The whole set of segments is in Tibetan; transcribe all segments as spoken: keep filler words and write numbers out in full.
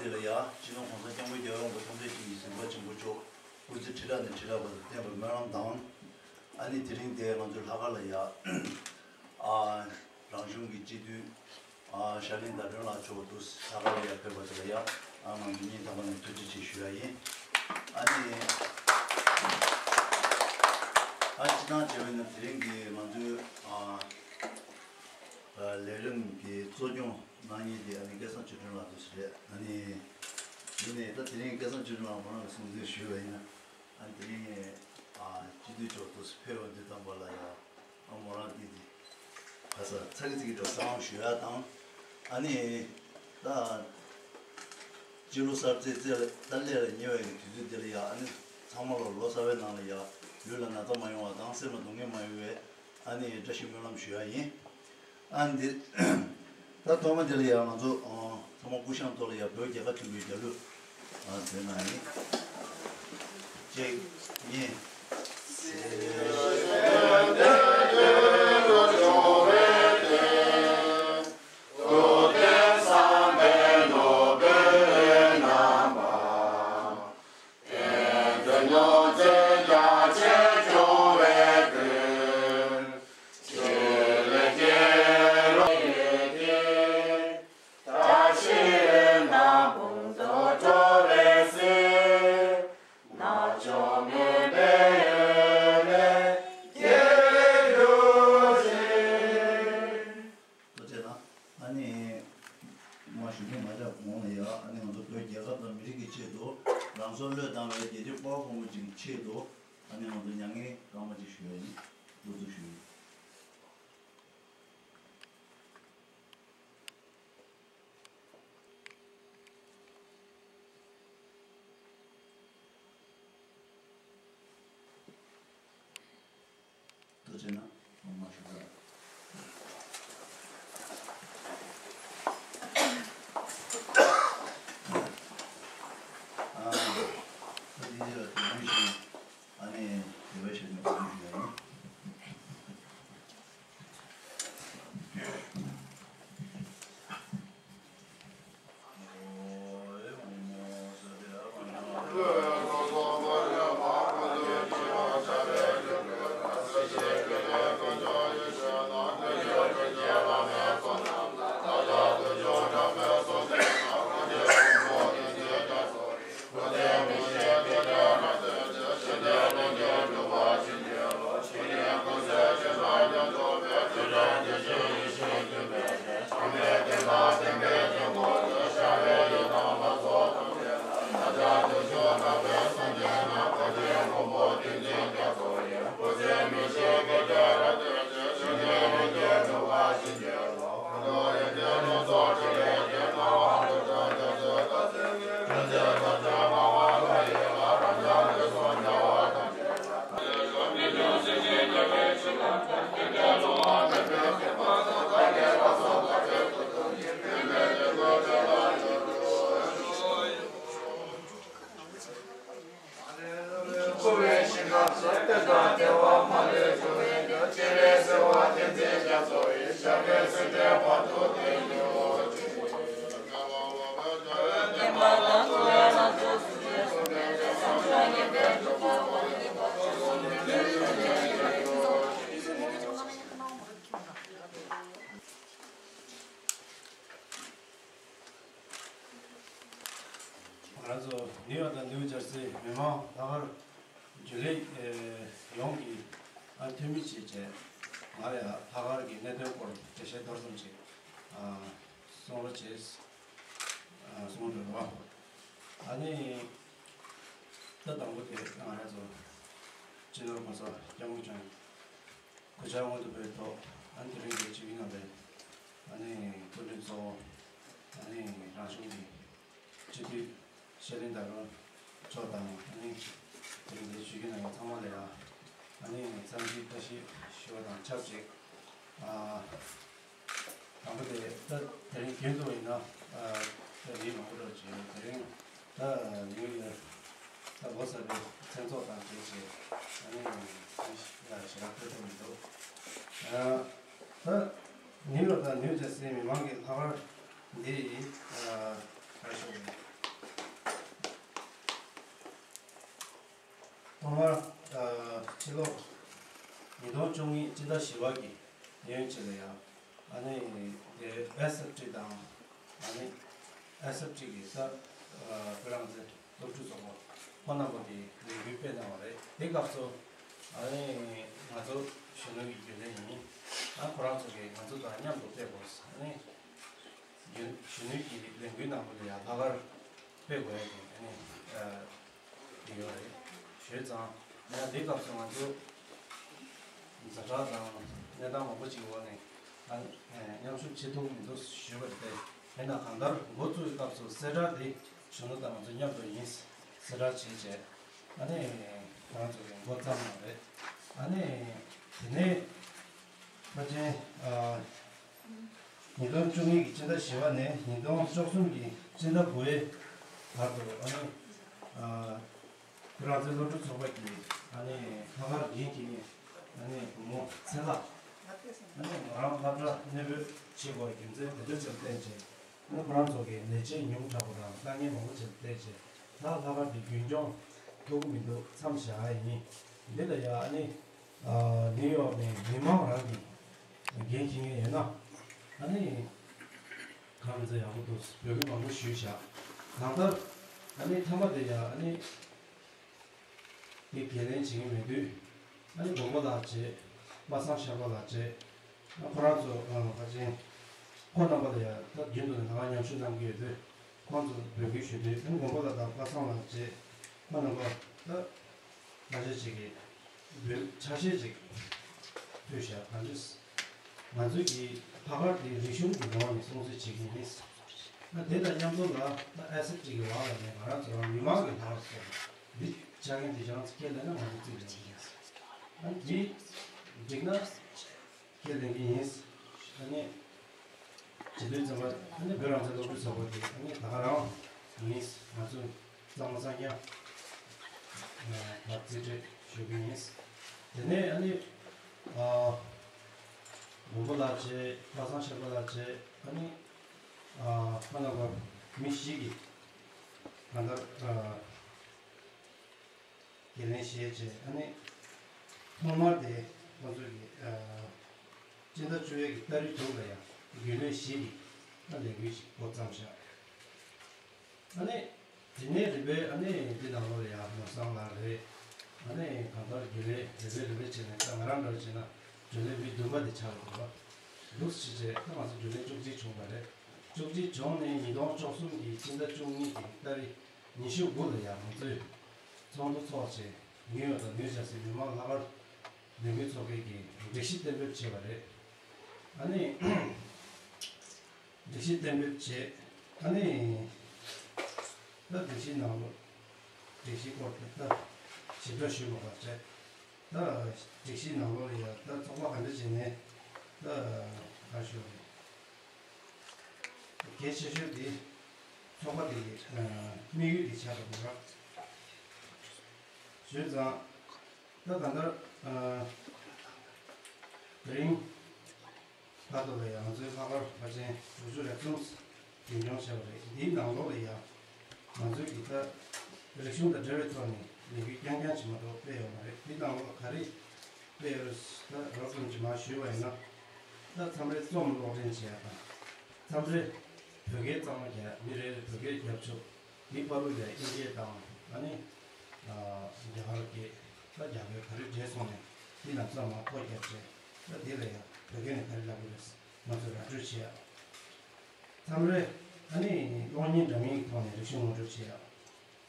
ལ་ཡ། སྤྱི་ནོར་༸གོང་ས་༸སྐྱབས་མགོན་རྒྱལ་བའི་དབང་པོ་ཐམས་ཅད་མཁྱེན་ཅིང་གཟིགས་པ་ཆེན་པོ་མཆོག་སྐུ་ཚེ་ཁྲི་ཕྲག་ནས་ཁྲི་ཕྲག་བར་དུ་བརྟན་པར་སྨོན་ལམ་དང་། ཨ་ནི་དེ་རིང་འདིར་ང་ཚོའི་ལྷག་དཀར་ལ་ཡ། ཨ། རང་གཞུང་གི་སྤྱི་འཐུས། ཨ། ཤར་གླིང་ཟླ་སྒྲོན་ལགས་མཆོག་ཏུ་ལྷག་དཀར་ལ་ཡ་ཕེབས་པ་དེ་ལ་ཡ། ཨ། ང་ཚོ་སྙིང་ཐག་པ་ནས་ཐུགས་རྗེ་ཆེ་ཞུ་ཡ་ཡིན། ཨ་ནི། ཨ། སྤྱིར་བཏང་བྱས་པ་ཡིན་ན་དེ་རིང་གི་ང་ཚོའི། ཨ། ལས་རིམ་གྱི་གཙོ་སྐྱོང་གནང་མཁན་དེ་ཨ་ནི་སྐལ་བཟང་ཆོས་སྒྲོན་ལགས་འདུག་ཟེར་རེད། ཨ་ནི་ཡིན་ནའི་ད་དེ་རིང་སྐལ་བཟང་ཆོས་སྒྲོན་ལགས་མོ་རང་གི་གསུང་ཚུལ་ཞུས་པ་ཡིན་ན། ཨ་ནི་དེ་རིང་ཨ་སྤྱི་འཐུས་མཆོག་ཏུ་ཕེབས་པ་འདི་དང་པོ་ལ་ཡང་ཨ་མོ་རང་འདི་འདི་ཁ་ས་ཚ་གི་ཚིག་གི་འགྲོ་བསམ་ཞུ་ཡ་དང་། ཨ་ནི་ད་སྤྱི་ལོ་གསར་ཚེས་ཚེས་ད་སླེབས་ལ་ཉེ་བའི་གི་དུས་ཚོད་འདི་ལ་ཡ། ཨ་ནི་ཚང་མ་ལ་ལོ་གསར་བའི་ནང་ལ་ཡ་ལུས་ལ་ན་ཚ་མ་ཡོང་བ་དང་སེམས་ལ་སྡུག་བསྔལ་མ་ཡོང་བའི་ཨ་ནི་བཀྲ་ཤིས་སྨོན་ལམ་ཞུ་ཡ་ཡིན། ཨ་ནི་འདི་ད་ཐོག་མ་འདི་ལ་ཡང་ང་ཚོ་ཚང་མ་སྐུ་ཤངས་ཐོག་ལ་ཡང་བོད་རྒྱལ་ཁབ་ཆེན་པོའི་རྒྱལ་གླུ་ཨ་འདོན་གནང་ཡིན། གཅིག་གཉིས། ཐུགས་རྗེ་གནང་། ཨ་ནི་མ་ཞུ་མཁན་མ་ཆགས་གོང་ལ་ཡ། ཨ་ནི་ང་ཚོ་བོད་རྒྱལ་ཁབ་དང་མི་རིགས་ཀྱི་ཆེད་དུ་རང་སྲོག་བློས་བཏང་བའི་རྒྱལ་གཅེས་དཔའ་བོ་ཕོ་མོ་ཅིག་གི་ཆེད་དུ། ཨ་ནི་ང་ཚོ་མྱ་ངན་རྐང་པ་ཅིག་ཞུ་ཡ་ཡིན། འདུ་འཛོམས་ཞུ་ཡ་ཡིན། ཐུགས་རྗེ་གནང་། མ་ཞུ་ད། ཨ། ད་འདི་ལ་དེ་རིང་ཞིག་ཨ་ནི་དེ་བས་ཞིག་ནས་དེ་རིང་ཞིག་ཡ་ཡིན། འཁོར་བའི་ཞིང་ཁམས་སུ་བསྟན་དང་བདེ་བ་མ་ལུས་འབྱུང་བའི་རྒྱུ། སྤྱན་རས་གཟིགས་དབང་བསྟན་འཛིན་རྒྱ་མཚོ་ཡི། ཞབས་པད་སྲིད་མཐའི་བར་དུ་བརྟན་གྱུར་ཅིག། ང་རང་ཚོ་ནིའུ་ཡོག་དང་ནིའུ་ཇར་སིའི་མི་མང་ལྷག་དཀར་རྒྱུན་ལས་ཡོངས་ཀྱིས་ཨ་འཐུས་མི་བྱས་བྱས་ང་ལ་ཡང་ལྷག་དཀར་གྱི་གནད་དོན་སྐོར་འགྲེལ་བཤད་མདོར་ཙམ་ཅིག་ཨ་གསུང་རོགས་བྱས། ཨ་གསུང་རོགས། ཨ་ནི་ད་དང་པོ་དེ་ང་རང་ཚོ་སྤྱི་ནོར་༸གོང་ས་༸སྐྱབས་མགོན་ཆེན་པོ་མཆོག་སྐུ་ཕྱྭ་སྔོན་དུ་འབུལ་ཐོག་ཨ་ནི་དེ་རིང་འདིར་བྱོན་གནང་བའི་ཨ་ནི་སྐུ་མགྲོན་གཙོ་བོ་ཨ་ནི་རང་གཞུང་གི་སྤྱི་འཐུས་ཤར་གླིང་ཟླ་སྒྲོན་མཆོག་དང་ཨ་ནི་དེ་རིང་འདིར་བྱོན་གནང་བའི་ཚང་མ་ལ་ཡང་ཨ་ནི་འཚམས་འདྲི་བཀྲ་ཤིས་ཞུ་བ་དང་ཆབས་ཅིག་ཨ། དང་པོ་དེ་ད་དེ་རིང་རྒྱུན་དུ་ཡིན་ན་ཨ་ད་མི་མང་པོ་འགྲོ་བྱས། དེ་རིང་ད་ནིའུ་ཡོག་ད་ལོ་གསར་པའི་མཚན་ཚོགས་དང་འབྲེལ་བྱས་ཨ་ནི་ཞེ་དྲག་ཕེབས་ཐུབ་མི་འདུག་ཨ་ད་ནིའུ་ཡོག་དང་ནིའུ་ཇར་སིའི་མི་མང་གི་ལྷག་དཀར་འདི་ཡིས་ཨ་ག་རེ་ཞུ་དགོས། ཐོག་མར་ཕྱི་ལོ་ཉིས་སྟོང་བཅུ་གཉིས་སྤྱི་ཟླ་བཞི་པ་གི་ཉིན་གཅིག་ལ་ཡང་ཨ་ནི་དེ་ཨེ་སི་ཨེཕ་ཊི་དང་ཨ་ནི་ཨེ་སི་ཨེཕ་ཊི་གི་ས་བོད་རང་བཙན་སློབ་ཕྲུག་ཚོགས་པ་ཁོང་རྣམ་པ་དེ་ལས་འགུལ་སྤེལ་གནང་བ་རེད། དེ་སྐབས་སུ་ཨ་ནི་ང་ཚོ་གཞོན་ནུ་ཡི་རྒྱུན་ལས་ཡིན། ཨ་ཁོ་རང་ཚོ་གིས་ང་ཚོ་དང་མཉམ་དུ་སྤེལ་དགོས། ཨ་ནི་གཞོན་གཞོན་ནུ་ཡི་ལས་འགུལ་ནང་ལ་ཡང་ལྷག་དཀར་སྤེལ་དགོས་ཡ་དེ་ཨ་ནི་དེ་ཡོད་རེད། ཞུས་ཙང་ཡང་དེ་སྐབས་སུ་ང་ཚོ་ཛ་དྲག་དང་གནས་སྟངས་མང་པོ་ཅིག་འོག་ནས་ཨ་ནི་མཉམ་ཞུགས་བྱེད་ཐུབ་མི་འདུག་ཞུས་པ་རེད། དེ་ཡིན་ན་གང་ལྟར་འགོ་བཙུགས་པའི་སྐབས་སུ་གསལ་བསྒྲགས་དེ་གཞོན་ནུ་དང་ང་ཚོ་མཉམ་དུ་ཡིན། གསལ་བསྒྲགས་བྱས་རྗེས་ཨ་ནི་ང་ཚོ་གི་འགོ་བརྩམས་གནང་རེད། ཨ་ནི་དེ་ནས་ཕལ་ཆེར་ཨ་ཉིས་སྟོང་བཅུ་གཉིས་ཀྱི་སྤྱི་ཟླ་བཞི་པ་ནས་ཉིས་སྟོང་བཅུ་གསུམ་གྱི་སྤྱི་ཟླ་དགུ་པའི་བར་དུ་ཨ་ནི་ཨ་ཁོ་རང་ཚོའི་སློབ་ཕྲུག་ཚོགས་པ་གིས་ཨ་ནི་ལྷག་དཀར་འགན་འཁྱེར་མཁན་ཨ་ནི་བུ་མོ་ཚེ་ལྷ་ཨ་ནི་ང་རང་སློབ་གྲྭ་གནས་སྤོས་བྱེད་དགོས་རྒྱུ་མཚན་དེ་འདྲ་ཅིག་བརྟེན་བྱས་ཨ་ནི་ཁོ་རང་ཚོ་གི་ལས་བྱེད་ཉུང་དྲགས་པ་དང་དཀའ་ངལ་མང་པོ་ཅིག་བརྟེན་བྱས་ད་ལྷག་དཀར་འདི་རྒྱུན་སྐྱོང་ཐུབ་ཀྱི་མི་འདུག་མཚམས་བཞག་ཡ་ཡིན། འདི་ལ་ཡ་ཨ་ནི་ཨ་ནིའུ་ཡོག་ནས་མི་མང་རང་གིས་འགན་འཁྱེར་མཁན་ཡོད་ན་ཨ་ནི་གང་ཚེ་ཡག་པོ་འདུག་འབོད་སྐུལ་མང་པོ་ཞུས་བཞག་གང་ལྟར་ཨ་ནི་མཐའ་མ་དེ་ཡ་ཨ་ནི་དེ་འགན་ལེན་བྱེད་ཀྱི་མེད་དུས་ཨ་ནི་མགོན་པོ་ལགས་བྱས་པ་སངས་ཤར་པ་ལགས་བྱས་ཨ་ཁོ་རང་ཚོ་ཨ་ཕལ་ཆེར་ཁོང་རྣམ་པ་ལ་ཡ་ད་རྒྱུན་དུ་ནས་ང་མཉམ་ཞུགས་གནང་གི་ཡོད་དུས་ཁོང་ཚོ་འབོད་སྐུལ་ཞུ་དུས་ཨ་ནི་མགོན་པོ་ལགས་དང་པ་སངས་ལགས་བྱས་ཁོང་རྣམ་པ་ད། ཁ་ཤས་ཅིག་གིས་འབོད་ཆ་ཤས་ཅིག་ཕུལ་བཞག་གང་ཅི། ང་ཚོས་ཀྱི་ལྷག་དཀར་དེ་རིག་གཞུང་གི་ངོས་ནས་སྲུང་བརྩི་བྱེད་ཀྱི་ཡིན། ཨ་དེ་དང་མཉམ་དུ་ལ་ཨ་ཨེ་སི་ཨེཕ་ཊི་གི་ལག་ལ་ནས་ང་རང་ཚོ་རང་མི་མང་གི་ལག་ལ་སོགས་འདི་ཆ་མཁན་དེ་ཁྱེད་རང་ཚོ་ཁས་ལེན་ན་ང་ཚོ་བརྩི་གི་ཡིན། ཨ་འདི་འགྲིག་ན། ཁས་ལེན་གྱི་ཡིན། ཨ་ནི། བྱེད་དུས་ཙམ་པ་ཨ་ནི་བོད་རང་བཙན་སློབ་ཕྲུག་ཚོགས་པ་དེ་ཨ་ནི་ད་ག་རང་ཡིན། ང་ཚོ་གཙང་མ་གཙང་རྐྱང་ང་རྩིས་སྤྲོད་ཞུ་གི་ཡིན། དེ་ནས་ཨ་ནི་ཨ་མགོན་པོ་ལགས་བྱས་པ་སངས་ཤར་པ་ལགས་བྱས་ཨ་ནི་ཨ་ཁོང་རྣམ་པ་མི་བཞི་གིས་གང་ལྟར་ཨ། འགན་ལེན་བཞེས་རྗེས་ཨ་ནི་ཐོག་མར་དེ་ཁོང་ཚོས་ཀྱི་ཨ་སྤྱི་ཟླ་བཅུ་པའི་གི་ཏ་རིག་དྲུག་ལ་ཡང་རྒྱུན་ལས་བཞི་གི་ཨ་ལས་འགུལ་ཞིག་འགོ་བརྩམས་བཞག་ཨ་ནི་དེ་ནས་རིམ་པས་ཨ་ནི་འདི་ནང་ལོགས་ལ་ཡང་ནོར་བཟང་ལགས་རེད། ཨ་ནི་གང་ལྟར་རྒྱུན་ལས་རེ་རེ་རེ་རེ་བྱས་ནས་ད་ང་རང་འདྲ་བྱས་ན་རྒྱུན་ལས་མི་བདུན་པ་དེ་ཆགས་ཡོད་པ་འདུག་སེ་བྱས་ད་ང་ཚོ་རྒྱུན་ལས་བཅུ་གཅིག་བྱུང་བ་རེད། བཅུ་གཅིག་བྱུང་ནས་ཉིས་སྟོང་བཅུ་གསུམ་གི་སྤྱི་ཟླ་བཅུ་གཉིས་ཀྱི་ཏ་རིག་ཉི་ཤུ་དགུ་ལ་ཡང་ང་ཚོས་ཚོགས་འདུ་འཚོགས་བྱས་ནིའུ་ཡོག་དང་ནིའུ་ཇར་སི་མི་མང་ལྷག་དཀར་ལས་འགུལ་ཚོགས་པའི་གི་སྒྲིག་གཞི་གཏན་འབེབས་བྱས་པ་རེད། ཨ་ནི་སྒྲིག་གཞི་གཏན་འབེབས་བྱས་ཨ་ནི་ད་སྒྲིག་གཞི་ནང་ལོགས་སྒྲིག་གཞིའི་སྐོར་དེ་ད་ཞིབ་ཕྲ་ཞུས་མ་པ་བྱས་ད་སྒྲིག་གཞིའི་ནང་ལོགས་ལ་ཡང་ད་ཚོགས་པ་ག་འདྲ་བྱས་ནས་ད་ག་ཞུ་རེད། གལ་ཆེ་ཤོས་དེ་ཚོགས་པ་དེ་ཡི་དམིགས་ཡུལ་དེ་ཆགས་པ་རེད། བྱས་ཙང་ད་གང་ལྟར་དེ་རིང་བར་དུ་ལ་ཡང་ང་ཚོའི་ལྷག་དཀར་ཕལ་ཆེར་དྲུག་ཅུ་རེ་གསུམ་རྒྱུན་སྐྱོང་བྱས་པ་རེད། འདིའི་ནང་ལོགས་ལ་ཡང་ང་ཚོའི་གི་ད་རིག་གཞུང་དང་འབྲེལ་བའི་ཐོག་ནས་ལས་འགུལ་རྐྱང་རྐྱང་ཅིག་མ་གཏོགས་སྤེལ་ཡོད་མ་རེད། འདིའི་ནང་ལོགས་ལ་ག་རེ་དཔེ་ད་རོབ་ཙམ་གྱི་མར་ཞུས་པ་ཡིན་ན། ད་མཚམས་རེ་རྩོམ་ཀློག་འདོན་བྱེད་ཡག་དང་། མཚམས་རེ་བོད་སྐད་གཙང་མ་རྒྱག་མི་རེ་རེ་བོད་སྐད་རྒྱབ་ཆོག་འདི་བར་དུ་ལ་དབྱིན་སྐད་དང་ཨ་ནི་རྒྱ་གར་སྐད་ད་རྒྱ་བོད་ག་རེ་འདྲེས་སོང་ནས་འདི་ལམ་སང་མར་ཐོ་རྒྱབ་བྱས་ད་འདི་ལ་ཡང་བོད་སྐད་ནས་ག་རེ་ལབ་དགོས་རེད་ང་ཚོས་ར་སྤྲོད་བྱེད་ཡག་མཚམས་རེ་ཨ་ནི་གློག་བརྙན་འདྲ་མིན་གྱི་ཐོག་ནས་རིག་གཞུང་ངོ་སྤྲོད་བྱེད་ཡག་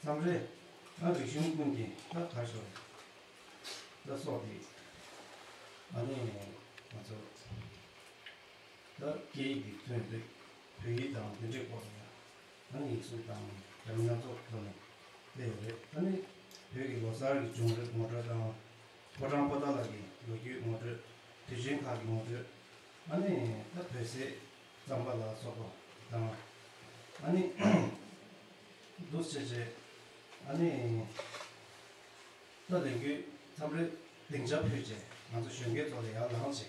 མཚམས་རེ་ཨ་རིག་གཞུང་ཀུན་གྱི་ད་གར་སོང་ད་སོགས་ཏེ་ཨ་ནི་ང་ཚོ་ད་སྐད་ཡིག་འདི་ཐོན་དུས་བོད་ཡིག་དང་འདི་འདྲའི་སྐོར་ལ་ཨ་ནི་ཡིག་གཟུགས་དང་འདྲ་མིན་སྣ་ཚོགས་ཐོག་ནས་སླེབས་ཡོད་རེད། ཨ་ནི་བོད་ཀྱི་ལོ་གསར་གྱི་བྱུང་རབས་ངོ་སྤྲོད་དང་ཕོ་བྲང་པོ་ཏཱ་ལ་གི་ལོ་རྒྱུས་ངོ་སྤྲོད་དུས་ཆེན་ཁག་གི་ངོ་སྤྲོད་ཨ་ནི་ད་བོད་ཟས་རྩམ་པ་ལ་སོགས་པ་དང་ཨ་ནི་འདུག་སེ་བྱས་བྱས་ཨ་ནི་ད་ལས་འགུལ་མཚམས་རེ་སྡིངས་ཆ་ཕུད་བྱས་ང་ཚོ་གཞོན་སྐྱེས་ཚོ་ལ་ཡར་ལངས་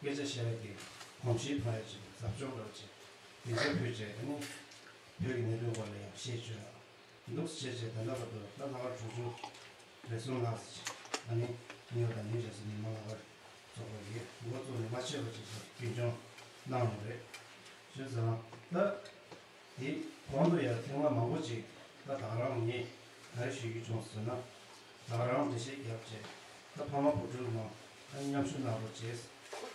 བྱས་སྐད་ཆ་བཤད་ཡག་གི་གོམས་གཤིས་འཕར་ཡག་ཅིག་ཟབ་སྦྱོང་འདྲ་བོ་ཅིག་སྡིངས་ཆ་ཕུད་བྱས་ཨ་ནི་བོད་ཀྱི་གནད་དོན་སྐོར་ལ་ཡང་བཤད་བཅུག་ཡག་འདུག་སེ་བྱས་བྱས་ད་ལྟ་བར་དུ་ད་ལྷག་དཀར་དྲུག་ཅུ་ རེ་ཟུང་ལགས་སོ། ཨ་ནི་ཉོ་དང་ཉོ་བྱས་སུ་ཉི་མ་ལ་བར་ཚོགས་པ་ཡིས་འགོ་བཙུགས་ནས་མ་ཆད་པ་ཅིག་ཏུ་རྒྱུན་སྐྱོང་གནང་ཡོད་རེད། བྱས་ཙང་ད་དེ་གོང་དུ་ཡང་ཐེངས་མ་མང་པོ་ཅིག་ད་ད་རང་ངས་ག་རེ་ཞུ་རྒྱུ་བྱུང་ཟེར་ན། ད་རང་འགྲེལ་བཤད་བརྒྱབ་བྱས། ད་ཕ་མ་བུ་ཕྲུག་རྣམས་ཨ་ནི་མཉམ་ཞུགས་གནང་རོགས་བྱས།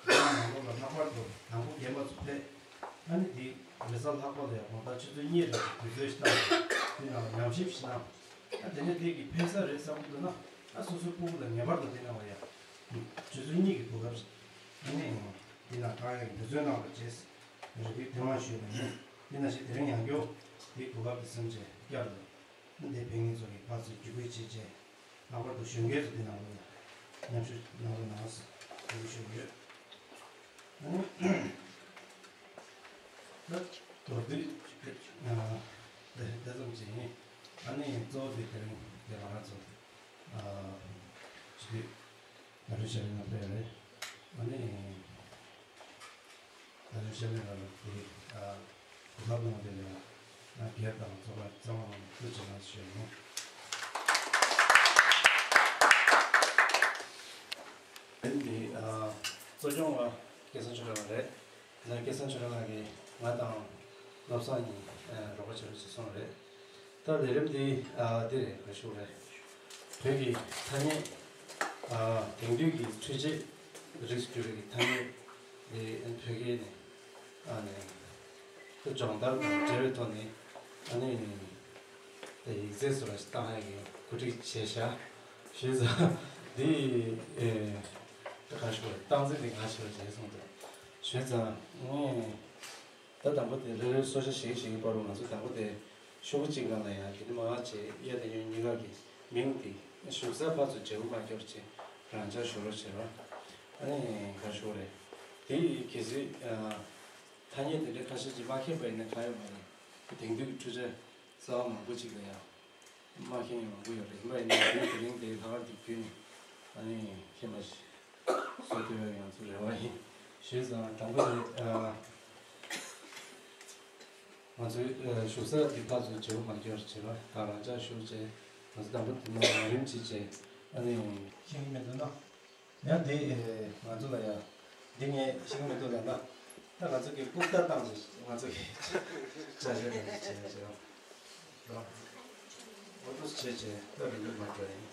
ད་ནང་ལོགས་ལ་ལྷག་པར་དུ་དང་པོ་རྒན་པ་ཚོ་ཕེབས། ཨ་ནི་དེ་རེས་གཟའ་ལྷག་པ་ལ་ཡང་དགོང་དག་ཆུ་ཚོད་གཉིས་རེ་དུས་ཚོད་ཞིག་བཏང་། དེ་ནང་ལ་ཉམས་ཞིབ་ཞིག་གནང་། ཨ་དེ་ནས་དེ་གི་ཕན་ས་རེད་བསམ་གྱི་འདུག་ན། ཨ་སོ་སོའི་སྤུ་གུ་ལ་ངེས་པར་དུ་དེ་གནང་བ་ཡ། ཆུ་ཚོད་གཉིས་ཀྱི་གོ་སྐབས་ཤིག་ཨ་ནི་དེ་ནང་བཏང་ཡག་གི་འབད་བརྩོན་གནང་རོགས་བྱས། རེ་སྐུལ་དེ་མ་ཞུས་པ་ཡིན། དེ་ནང་བཞིན་དེ་རིང་ཡང་བསྐྱར་དེ་གོ་སྐབས་དེ་བཟུང་བྱས་བསྐྱར་དུ། འདི་ཕེབས་མཁན་ཚོ་གི་ཕར་ཚུར་བརྒྱུད་སྐུལ་བྱས་རྗེས། ལྷག་པར་དུ་གཞོན་སྐྱེས་ཚོ་འདི་ནང་ལོགས་ལ་མཉམ་ཞུགས་གནང་རོགས་གནང་ཞེས་འབོད་སྐུལ་ཞུ་གི་ཡོད། ད་མདོར་བསྡུས་ཨ་དེ་ཙམ་ཅིག་ཡིན། ཨ་ནི་གཙོ་བོ་དེ་དེ་རིང་དེ་ང་རང་ཚོ་ཨ་ཞུ་དུས་ད་རུང་ཞལ་ལས་ང་ཕེབས་རེད། ཨ་ནི། ད་ལན་བཤད་ལས་ལ་དེ་གོ་སྐབས་གནང་བ་དེ་ལ་ང་སྒེར་དང་ཚོགས་པ་ཚང་མ་ལ་ཐུགས་རྗེ་ཆེ་གནང་ཞུ་ཡ་ཡིན། འདི་གཙོ་སྐྱོང་བ་སྐལ་བཟང་ཆོས་གྲགས་ལགས་རེད། ད་སྐལ་བཟང་ཆོས་གྲགས་ལགས་ཀྱིས་ང་དང་བློ་བཟང་གཉིས་རོགས་པ་བྱེད་རོགས་བྱེད་གསུངས་རེད། ད་ལས་རིམ་འདི་ཨ་འདི་རེད། ག་ཞུ་རེད། བོད་ཀྱི་ཐ་སྙད་ཨ་དེང་དུས་ཀྱི་འཕྲུལ་ཆས་རིགས་སུ་གྱུར་པའི་ཐ་སྙད་འདི་བོད་སྐད་ནས་ཨ་ནས་སྦྱོང་བརྡར་དང་འབྲེལ་བའི་ཐོག་ནས་ཨ་ནི་ཡིག་ཚད་སུ་ལ་བཏང་ཡག་གི་གོ་སྒྲིག་བྱས་བཞག་ཞུས་ཙང་འདི་ཨེ་ད་ག་ཞུ་རེད། སྟངས་འཛིན་འདི་ང་བྱས་པ་བྱས་གསུངས་འདུག་ཞུས་ཙང་ངས། ད་དང་པོ་དེ་རེ་རེ་གསོལ་ཇ་བཞེས་བཞེས་ཀྱི་བར་དུ་ང་ཚོ་དང་པོ་དེ་ཤོག་གུ་གཅིག་སྒང་ལ་ཡང་དེ་ནས་མར་བྱས་གཡས་དང་གཡོན་གཉིས་ཀ་གི་མིང་དེ་བཞུགས་ས་ཕར་ཚུར་འབྲེལ་བ་མ་སྐྱོར་བྱས་རང་འཇགས་བཞུགས་རོགས་བྱས་རོགས། ཨ་ནི་ག་ཞུ་རེད། དེ་གལ་སྲིད་ཐ་སྙད་དེ་འདྲ་ཁ་ཤས་ཅིག་མ་མཁྱེན་པ་ཡིན་ན་གང་ཡང་མ་རེད། དེང་དུས་ཀྱི་འཕྲུལ་ཆས་གསར་པ་མང་པོ་ཅིག་ལ་ཡང་། མ་མཁྱེན་ཡང་མང་པོ་ཡོད་རེད། ཡིན་པ་ཡིན་ན་དེ་རིང་དེ་ལྷག་དཀར་དུ་བརྒྱུད་ནས་ཨ་ནི་མཁྱེན་པ་ཞིག་བཟོ་ཐུབ་ཡག་ང་ཚོ་རེ་བ་ཡིན། བྱས་ཙང་དང་པོ་དེ་ཨ་ང་ཚོའི་ཨ་བཞུགས་ས་དེ་ཕར་ཚུར་བརྗེ་པོ་མ་སྐྱོར་བྱས་པ་དང་རང་འཇགས་བཞུགས་བྱས། ང་ཚོ་དང་པོ་དེ་ནས་ལམ་རིམ་ཅིག་བྱས་ཨ་ནི། ཤེས་ཀྱི་མི་འདུག་ན། ཡང་འདི་ང་ཚོ་ལ་ཡང་འདི་ངས་ཤེས་ཀྱི་མི་འདུག་ལབ་ན། ད་ང་ཚོ་གི་ལྐུགས་རྟ་བཏང་ཅིག་ང་ཚོ་གི་བྱ་བྱེད་རེད་བྱས་བྱས་རོགས། འོ་ཏོ་བྱས་བྱས་ད་རིན་པོ་མ་འགྲོ་ཡིན།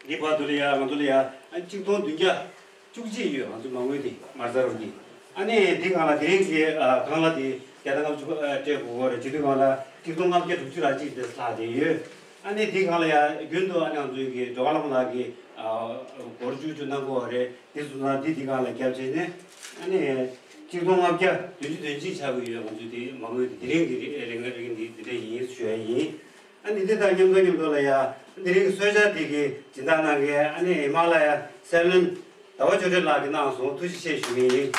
འདི་བར་དུ་ལ་ཡ་ང་ཚོ་ལ་ཡ་ཨ་གཅིག་སྟོང་བདུན་བརྒྱ་བཅུ་གཅིག་ཡོད། ང་ཚོ་མ་དངུལ་དེ་མ་རྩ་རུ་གྱིས། ཨ་ནི་འདི་སྒང་ལ་དེ་རིང་གི་ཨ་སྒང་ལ་དེ་བརྒྱ་དང་ལྔ་བཅུ་ཨ་སྤྲད་དགོས་རེད། བྱེད་དུས་སྒང་ལ་གཅིག་སྟོང་ལྔ་བརྒྱ་དྲུག་ཅུ་རེ་གཅིག་དེ་ལྷག་བསྡད་ཡོད། ཨ་ནི་འདི་སྒང་ལ་ཡ་རྒྱུན་དུ་ཨ་ནི་ང་ཚོའི་གི་འགྲོ་བ་ལམ་ལགས་ཀྱི་ཨ་སྒོར་བཅུ་བཅུ་གནང་དགོས་པ་རེད། དེ་སོང་ཙང་འདི་འདི་སྒང་ལ་བརྒྱབ་བྱས་ནས་ཨ་ནི་གཅིག་སྟོང་ལྔ་བརྒྱ་བདུན་ཅུ་དོན་གཅིག་ཆགས་ཀྱི་ཡོད། ང་ཚོའི་དེ་མ་དངུལ་དེ་དེ་རིང་གི་རིང་རིང་འདི་འདི་འདྲ་ཡིན་ཞུ་ཡ་ཡིན། ཨ་ནི་འདི་དང་མཉམ་དུ་མཉམ་དུ་ལ་ཡ་འདི་རིང་གི་གསོལ་ཇ་འདི་གི་སྦྱིན་བདག་གནང་མཁན་ཨ་ནི་ཧི་མ་ལ་ཡ་སྲས་བློན་ཟླ་བ་ཆོས་སྒྲོན་ལགས་ཀྱིས་གནང་སོང་། ཐུགས་རྗེ་ཆེ་ཞུ་གི་ཡིན།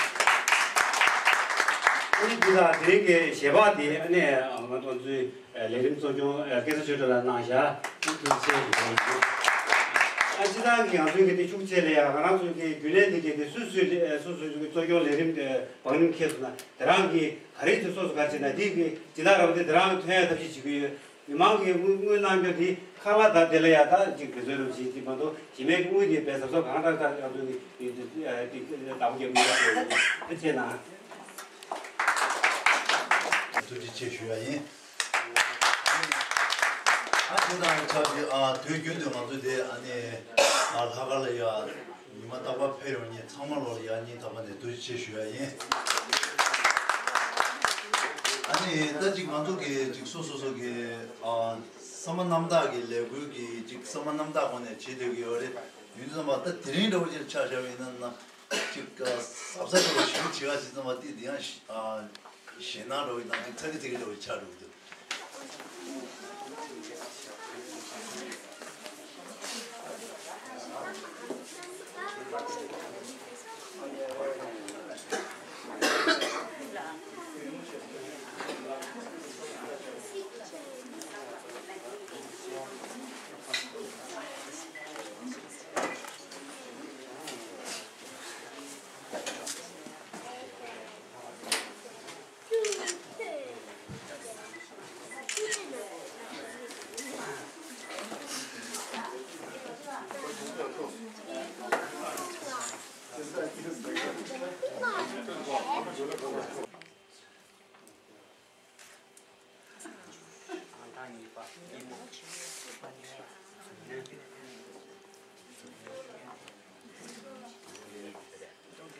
ཨ་ནི་འདི་དང་དེ་རིང་གི་ཞལ་འབག་འདི་ཨ་ནི་ང་ཚོ་ཚོའི་ལས་རིམ་གཙོ་སྐྱོང་སྐལ་བཟང་ཆོས་སྒྲོན་ལགས་གནང་བཞག་ཐུགས་རྗེ་ཆེ་ཞུ་གི་ཡིན། ཨ་སྤྱིར་བཏང་གི་ང་ཚོའི་གི་དེ་ཤུགས་ཆེ་ལ་ཡ་ང་རང་ཚོའི་གི་རྒྱུན་ལས་འདི་གི་དེ་སུ་སུའི་ལས་སུ་སུའི་གི་གཙོ་སྐྱོང་ལས་རིམ་དེ་བང་རིམ་འཁེལ་སོང་ན་དེ་རང་གི་ག་རེ་དེ་སོ་སོ་ག་བྱེད་ན་འདི་གི་སྦྱིན་བདག་ར་བ་དེ་དེ་རང་ཐོན་ཡ་ཐབས་ཤེས་བྱེད་ཀྱི་ཡོད། མི་མང་གི་དངུལ་དངུལ་གནང་རྒྱུ་དེ་ཁ་ལག་དང་དེ་ལ་ཡ་ད་ཅིག་བེད་སྤྱོད་རུབ་བྱེད་དེ་མ་གཏོགས་གཞི་མེད་ཀྱི་དངུལ་དེ་བེད་གཟབ་གཟབ་གང་དྲག་དྲག་ཡག་ཚོད་ཀྱི་བདག་པོ་རྒྱབ་མི་ཡག་ཚོད་ཡོད་དེ་བྱས་ན། ཐུགས་རྗེ་ཆེ་ཞུ་ཡ་ཡིན། ཨ་དེ་དང་ཆབས་ཅིག་ཨ་དུས་རྒྱུན་དུ་ང་ཚོ་དེ་ཨ་ནི་ཨ་ལྷག་དཀར་ལ་ཡ། ཉི་མ་རྟག་པར་ཕེབས་ཡོང་མཁན་ཚང་མ་ལོ་ལ་ཡང་སྙིང་ཐག་པ་ནས་ཐུགས་རྗེ་ཆེ་ཞུ་ཡ་ཡིན། ཨ་ནི་ད་ཅིག་ང་ཚོ་གི་ཅིག་སོ་སོ་སོ་གི་ཨ་བསམ་པ་རྣམ་དག་གི་ལས་འགུལ་གྱི་ཅིག་བསམ་པ་རྣམ་དག་སྒོ་ནས་བྱེད་སྡོད་ཀྱི་ཡོད་རེད། ཡིན་དུས་ཙམ་པ་ད་དེ་རིང་འདྲ་བོ་ཅིག་ཆ་བཞག་པ་ཡིན་ན་ན་ཅིག་གཟབ་གཟབ་འདྲ་བོ་ཞིག་བྱེད་ཡ་ཅིག་ཙམ་པ་དེ་དེ་ཡང་ཞེད་སྣང་འདྲ་བོ་དང་ཅིག་ཚ་གི་ཚ་གི་འདྲ་བོ་ཆགས་འགྲོ་གི་འདུག་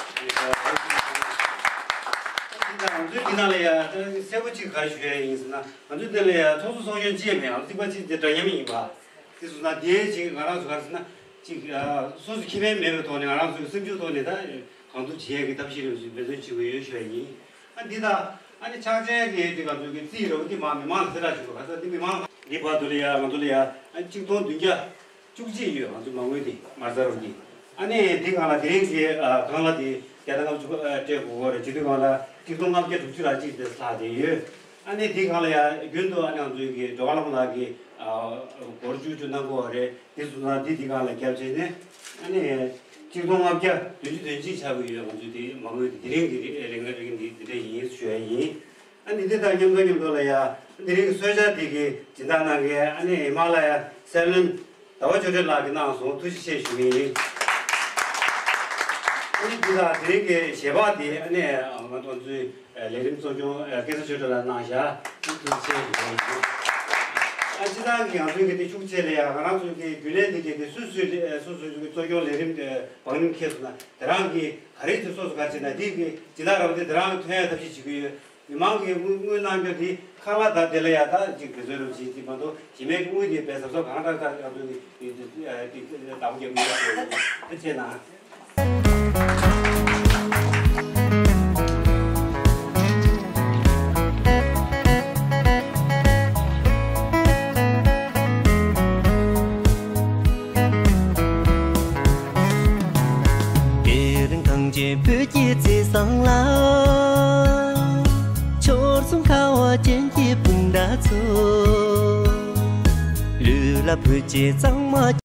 འདི་ད་ང་ཚོའི་འདི་ནང་ལ་ཡ་གསལ་པོ་གཅིག་ག་རེ་ཞུ་ཡ་ཡིན་ཟེར་ན། ང་ཚོའི་འདི་ལ་ཡ་ཚོགས་གཙོ་ཚོགས་གཞོན་ཅི་ཡང་མེད། ང་ཚོ་རྩིག་པ་གཅིག་དེ་འདྲ་མཉམ་ཡིན་པ། དེ་སོང་ཙང་དེའི་གཅིག་ང་རང་ཚོ་ག་རེ་ཟེར་ན། གཅིག་ཨ་སོ་སོ་ཁེ་ཕན་མེད་པའི་ཐོག་ནས་ང་རང་ཚོའི་སེམས་ཤུགས་ཐོག་ནས་ད་གང་ཐུབ་བྱེད་ཡས་ཀྱི་ཐབས་ཤེས་རེ་ཞིག་འབད་བརྩོན་བྱེད་དགོས་ཡོད་ཞུ་ཡ་ཡིན། ཨ་འདི་དང་ཨ་ནི་ཕྱག་ཆེན་གྱི་དེ་ང་ཚོའི་གི་རྩིས་རོགས་དེ་མ་མི་མང་ལ་གསལ་བསྒྲགས་ཞུ་དགོས། ག་ས་འདི་མི་མང་འདི་བར་དུ་ལ་ཡ་ང་ཚོ་ལ་ཡ་ཨ་གཅིག་སྟོང་བདུན་བརྒྱ་བཅུ་གཅིག་ཡོད། ང་ཚོ་མ་དངུལ་དེ་མར་ཟ་རོགས་ཀྱི། ཨ་ནི་དེ་སྒང་ལ་དེ་རིང་གི་ཨ་སྒང་ལ་དེ་བརྒྱ་དང་ལྔ་བཅུ་ཨ་སྤྲད་དགོས་ཀྱི་རེད། བྱེད་དུས་སྒང་ལ་གཅིག་སྟོང་ལྔ་བརྒྱ་དྲུག་ཅུ་རེ་གཅིག་དེ་ལྷག་བསྡད་ཡོད། ཨ་ནི་དེ་སྒང་ལ་ཡ་རྒྱུན་དུ་ཨ་ནི་ང་ཚོའི་གི་འགྲོ་བ་ལམ་ལགས་ཀྱི་ཨ་སྒོར་བཅུ་བཅུ་གནང་གི་ཡོད་རེད། དེ་སོང་ཙང་དེ་དེ་སྒང་ལ་རྒྱབ་བྱས་ནས་ཨ་ནི་གཅིག་སྟོང་ལྔ་བརྒྱ་བདུན་ཅུ་དོན་གཅིག་ཆགས་ཀྱི་ཡོད། ང་ཚོའི་དེ་མ་དངུལ་དེ་དེ་རིང་གི་རིང་གི་འདི་འདྲ་ཡིན་ཞུ་ཡ་ཡིན། ཨ་ནི་འདི་དང་མཉམ་དུ་མཉམ་དུ་ལ་ཡ་དེ་རིང་གི་གསོལ་ཇ་དེ་གི་སྦྱིན་བདག་གནང་མཁན་ཨ་ནི་ཧི་མ་ལ་ཡ་སྲན་བློན་ཟླ་བ་ཆོས་སྒྲོན་ལགས་ཀྱིས་གནང་སོང་། ཐུགས་རྗེ་ཆེ་ཞུ་གི་ཡིན། ཨ་ནི་འདི་དང་དེ་རིང་གི་ཞལ་འབག་དེ་ཨ་ནི་ང་ཚོའི་ལས་རིམ་གཙོ་སྐྱོང་སྐལ་བཟང་ཆོས་སྒྲོན་ལགས་གནང་བཞག་ཐུགས་རྗེ་ཆེ་ཞུ་གི་ཡིན། ཨ་ ཚང་གི་ང་ཚོའི་གི་དེ་ཤུགས་ཆེ་ལ་ཡ་ང་རང་ཚོའི་གི་རྒྱུན་ལས་འདི་གི་དེ་སུ་སུའི་ལས་སུ་སུའི་གི་གཙོ་སྐྱོང་ལས་རིམ་དེ་བང་རིམ་ཁེལ་སོང་ན་དེ་རང་གི་ག་རེ་དེ་སོ་སོ་ག་རེ་བྱེད་ན་དེ་གི་ཇི་ལྟར་རང་དེ་དེ་རང་གི་ཐོན་ཡ་ཐབས་ཤེས་བྱེད་ཀྱི་ཡོད། མི་མང་གི་དངུལ་དངུལ་གནང་རྒྱུ་དེ་ཁ་ལག་དང་དེ་ལ་ཡ་ད་ཅིག་དེ་ཚོའི་རོགས་བྱེད་ཀྱི་མ་གཏོགས་གཞི་མེད་ཀྱི་དངུལ་དེ་བས་ཟབ་ཟབ་གང་དྲག་དྲག་ང་ཚོ་ནི་དེ་དེ་དེ་གདམ་རྒྱབ་མི་ཡོད་དེ་བྱས་ན། དེ་རིང་གངས་ཅན་བོད་ཀྱི་བརྩེ་བཟང་ལ། ཕྱོགས་མཚུངས་ཁ་བ་ཅན་གྱི་སྤུན་ཟླ་ཚོ། ལུས་ལ་བོད་ཀྱི་གཙང་མ།